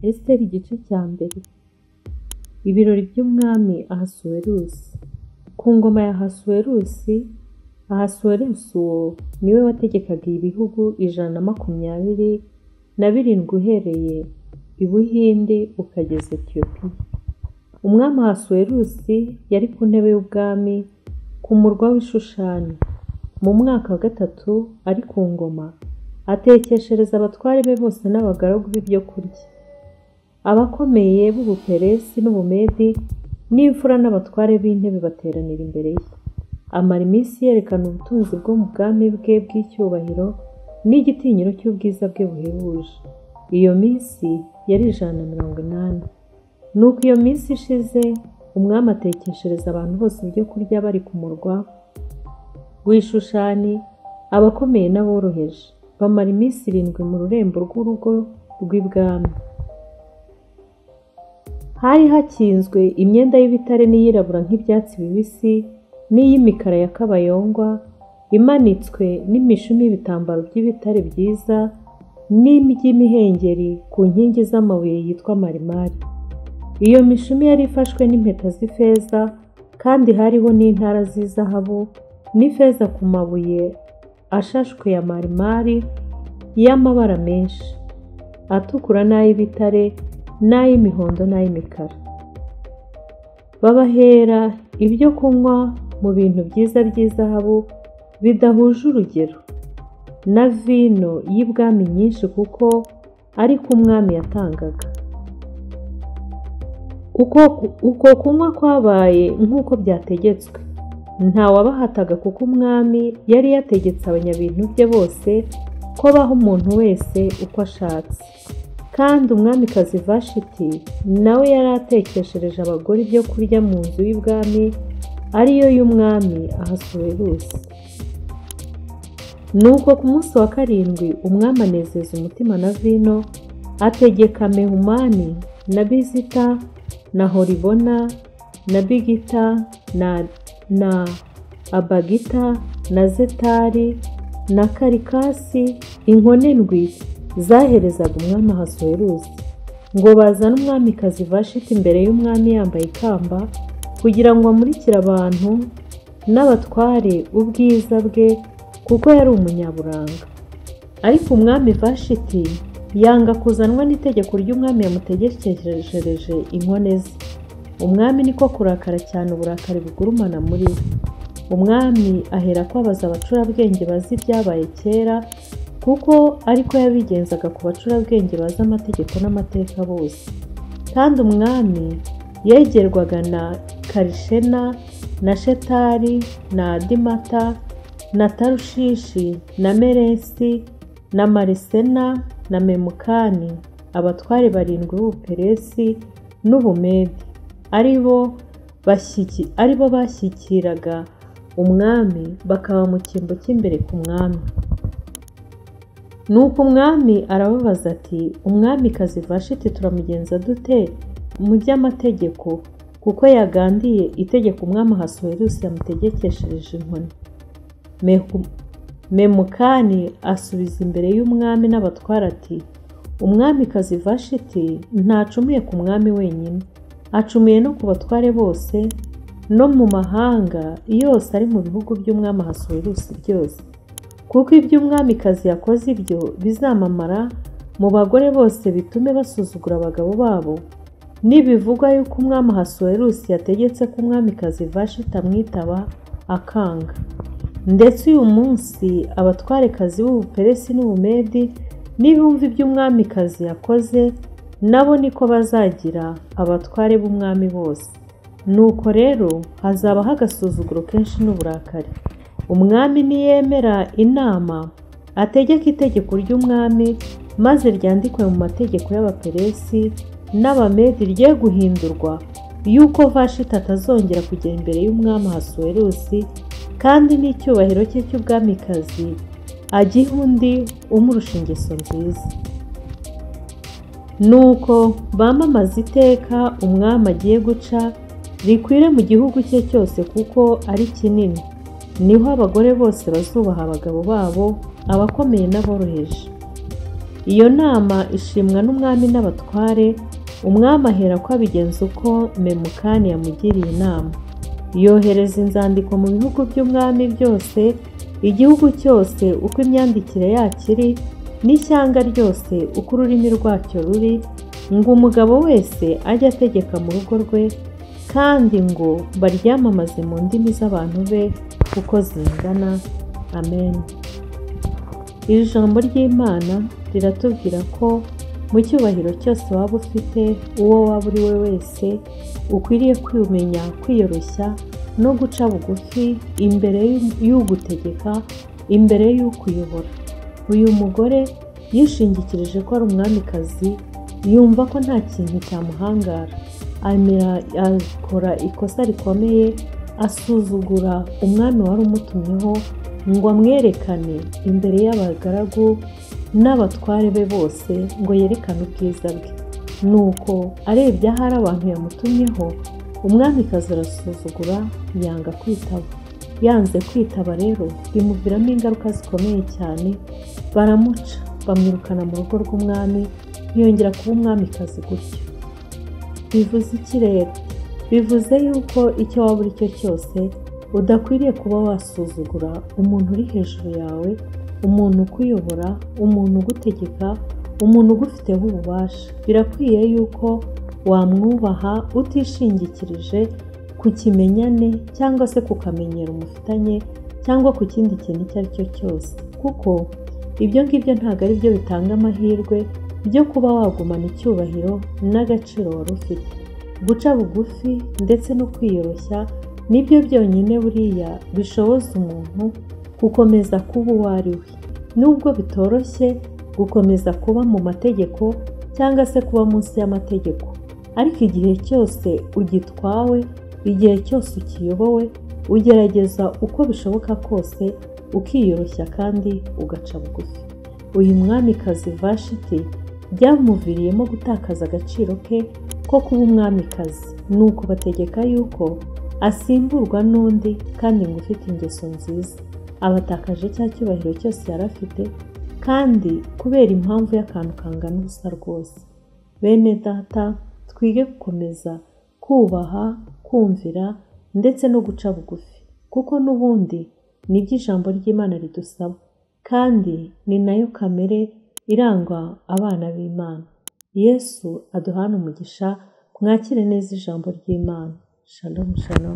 Esiteri igice cya mbere. Ibirori by'umwami Ahasuwerusi. Ku ngoma ya Ahasuwerusi, Ahasuwerusi uwo niwe wategekaga ibihugu 127 uhereye i Buhindi ukageza Etiyopiya. Umwami Ahasuwerusi yari ku ntebe y'ubwami ku murwa w'i Shushani. Mu mwaka wa 3 ari ku ngoma, atekeshereza abatware be bose n'abagaragu be ibyo kurya. Abakomeye b'Ubuperesi n'Ubumedi n'imfura n'abatware b'intebe bateranira imbere ye. Amara iminsi yerekana ubutunzi bwo mu bwami bwe bw'icyubahiro n'igitinyiro cy'ubwiza bwe buhebuje. Iyo minsi yari 180. Nuko iyo minsi ishize, umwami atekeshereza abantu bose ibyo kurya bari ku murwa w'i Shushani, abakomeye n'aboroheje. Bamara iminsi 7 mu rurembo rw'urugo rw'ibwami. Hari hakinzwe imyenda y'ibitare n'iyirabura nk'ibyatsi bibisi n'iy'imikara ya kabayongwa, imanitswe n'imishumi y'ibitambaro by'ibitare byiza n'iby'imihengeri ku nkingi z'amabuye yitwa marimari. Iyo mishumi yari ifashwe n'impeta z'ifeza, kandi hariho n'intara z'izahabu n'ifeza ku mabuye ashashwe ya marimari y'amabara menshi, atukura n'ay'ibitare n'ay'imihondo n'ay'imikara. Babahera ibyo kunywa mu bintu byiza by'izahabu bidahuje urugero, na vino y'ibwami nyinshi kuko ariko umwami yatangaga. Uko kunywa kwabaye nk'uko byategetswe, nta wabahataga kuko umwami yari yategetse abanyabintu bye bose ko baha umuntu wese uko ashatse. Kandi umwamikazi Vashiti nawe yari atekeshereje abagore ibyo kurya mu nzu y'ibwami ariyo y'umwami Ahasuwerusi. Nuko ku munsi wa 7 umwami anezeza umutima na vino, ategeka Mehumani na Bizita na Horibona na Bigita na Abagita na Zetari na Karikasi, inkone ndwi zaherezaga umwami Ahasuwerusi, ngo bazane umwamikazi Vashiti imbere y'umwami yambaye ikamba, kugira ngo amurikire abantu n'abatware ubwiza bwe, kuko yari umunyaburanga. Ariko umwami Vashiti yanga kuzanwa n'itegeko ry'umwami yamutegekeshereje inkone ze. Umwami niko kurakara cyane, uburakari bugurumana muri we. Umwami ahera abaza abacurabwenge bazi ibyabaye kera, kuko ariko yabigenzaga ku bacurabwenge bazi amategeko n'amateka bose. Kandi umwami yegerwaga na Karishena na Shetari na Adimata na Tarushishi na Meresi na Marisena na Memukani, abatware 7 b'Ubuperesi n'Ubumedi, aribo bashyikiraga umwami bakaba mu cyimbo cy'imbere ku mwami. Nuko umwami arababaza ati, umwamikazi Vashiti turamugenza dute mu by'amategeko, kuko yagandiye itegeko umwami Ahasuwerusi yamutegekeshereje inkoni? Memukani asubiza imbere y'umwami n'abatware ati, umwamikazi Vashiti ntacumuye ku mwami wenyine, acumuye no ku batware bose no mu mahanga yose ari mu bihugu by'umwami Ahasuwerusi byose. Kuko ibyo umwamikazi yakoze ibyo bizamamara mu bagore bose, bitume basuzugura abagabo babo. Nibivugwa yuko umwami Ahasuwerusi yategetse ko umwamikazi Vashiti amwitaba akanga. Ndetse uyu munsi abatwarekazi b'Ubuperesi n'Ubumedi nibumva ibyo umwamikazi yakoze, nabo niko bazagira abatware b'umwami bose. Nuko rero hazabaho agasuzuguro kenshi n'uburakari. Umwami niyemera inama, ategeke itegeko ry'umwami, maze ryandikwe mu mategeko y'Abaperesi n'Abamedi rye guhindurwa, yuko Vashiti atazongera kugera imbere y'umwami Ahasuwerusi, kandi n'icyubahiro cye cy'ubwamikazi agiha undi umurusha ingeso nziza. Nuko bamamaza iteka umwami agiye guca rikwire mu gihugu cye cyose, kuko ari kinini. Niho abagore bose bazubaha abagabo babo, abakomeye n'aboroheje. Iyo nama ishimwa n'umwami n'abatware, umwami ahera ko abigenza uko Memukani yamugiriye inama. Yohereza inzandiko mu bihugu by'umwami byose, igihugu cyose uko imyandikire yacyo iri, n'ishyanga ryose uko ururimi rwacyo ruri, ngo umugabo wese ajye ategeka mu rugo rwe, kandi ngo baryamamaze mu ndimi z'abantu be uko zingana. Amen. Iri jambo ry'Imana riratubwira ko mu cyubahiro cyose waba ufite, uwo waba uri we wese, ukwiriye kwimenya, kwiyoroshya no guca bugufi imbere y'ugutegeka, imbere y'ukuyobora. Uyu mugore yishingikirije ko ari umwamikazi, yumva ko nta kintu cyamuhangara, akora ikosa rikomeye, asuzugura umwami wari umutumyeho ngo amwerekane imbere y'abagaragu n'abatware be bose, ngo yerekane ubwiza bwe. Nuko arebye ahari abantu yamutumyeho, umwamikazi arasuzugura, yanga kwitaba. Yanze kwitaba rero bimuviramo ingaruka zikomeye cyane, baramuca, bamwirukana mu rugo rw'umwami, ntiyongera kuba umwamikazi gutyo. Bivuze iki rero? Bivuze yuko icyo waba uri cyo cyose udakwiriye kuba wasuzugura umuntu uri hejuru yawe, umuntu ukuyobora, umuntu ugutegeka, umuntu ugufiteho ububasha. Birakwiye yuko wamwubaha utishingikirije ku kimenyane cyangwa se ku kamenyero mufitanye cyangwa ku kindi kintu icyo ari cyo cyose, kuko ibyo ngibyo ntabwo ari byo bitanga amahirwe byo kuba wagumana icyubahiro n'agaciro wari ufite. Guca bugufi ndetse no kwiyoroshya nibyo byonyine buriya bishoboza umuntu gukomeza kuba uwo ari we, nubwo bitoroshye gukomeza kuba mu mategeko cyangwa se kuba munsi y'amategeko, ariko igihe cyose ugitwawe, igihe cyose ukiyobowe, ugerageza uko bishoboka kose ukiyoroshya kandi ugaca bugufi. Uyu mwamikazi Vashiti byamuviriyemo gutakaza agaciro ke ko kuba umwamikazi, nuko bategeka yuko asimburwa n'undi kandi ngo ufite ingeso nziza. Abatakaje cya cyubahiro cyose yari afite, kandi kubera impamvu y'akantu kangana ubusa rwose. Bene data, twige gukomeza kubaha, kumvira ndetse no guca bugufi, kuko n'ubundi nibyo ijambo ry'Imana ridusaba, kandi ni nayo kamere irangwa abana b'Imana. Yesu aduhane umugisha, mwakire neza ijambo ry'Imana. Shalom, shalom.